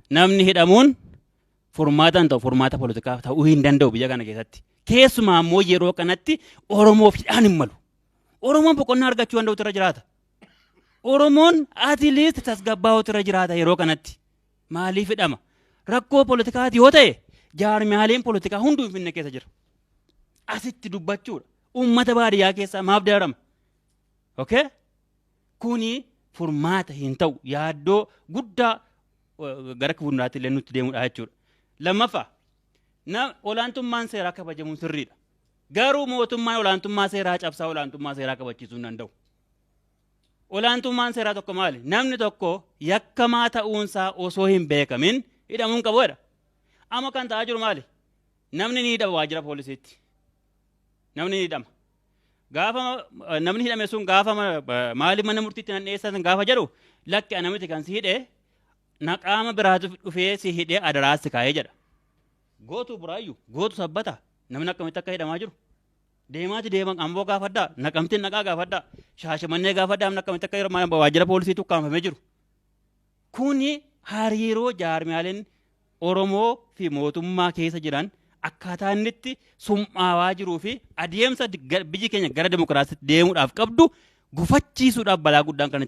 Namni hidhamuun furmaata hin ta'u, furmaata poolitikaa ta'uu hin danda'u biyya kana keessatti. Keessumaa immoo yeroo kanatti Oromoof hidhaan hin malu. Oromoon boqonnaa argachuu danda'utu irra jiraata. Oromoon at least tasgabbaa'utu irra jiraata yeroo kanatti. Maaliif hidhama? Rakkoo poolitikaati yoo ta'e, jaarmiyaaleen poolitikaa hunduu Finfinnee keessa jira. Asitti dubbachuudha. Uummata baadiyyaa keessaa maaf dararama? Okay? Kuni furmaata hin ta'u, yaaddoo guddaa gara fuulduraatti illee nutti deemudha jechuudha. Lammaffaa, olaantummaan seeraa kabajamuun sirriidha. Garuu mootummaan olaantummaa seeraa cabsaa olaantummaa seeraa kabachiisuu hin danda'u. Olaantummaan seeraa tokko maali? Namni tokko yakkamaa ta'uunsaa osoo hin beekamin hidhamuu hin qabu jedha. Amma kan ta'aa jiru maali? Namni ni hidhama waajjira poolisiitti. Namni ni hidhama. Gaafa namni hidhame sun gaafa maali mana murtiitti nan dhiyeessan gaafa jedhu, "Lakki, ana miti kan si hidhe, na qaama biraatu dhufee si hidhee adaraa si kaa'ee" jedha. Gootu Buraayyuu, gootu Sabbata, namni akkamitti akka hidhamaa jiru. Deemaati deeman Amboo gaafadhaa, Naqamtiin dhaqaa gaafadhaa, Shaashamannee gaafadhaa, namni akkamitti akka waajjira poolisiitti ukkaanfamee jiru. Kuni hariiroo jaarmiyaaleen Oromoo fi mootummaa keessa jiran akkaataa inni itti sum'aawaa jiruu fi adeemsa biyyi keenya gara dimokiraasiitti deemuudhaaf qabdu gufachiisuudhaaf balaa guddaan kan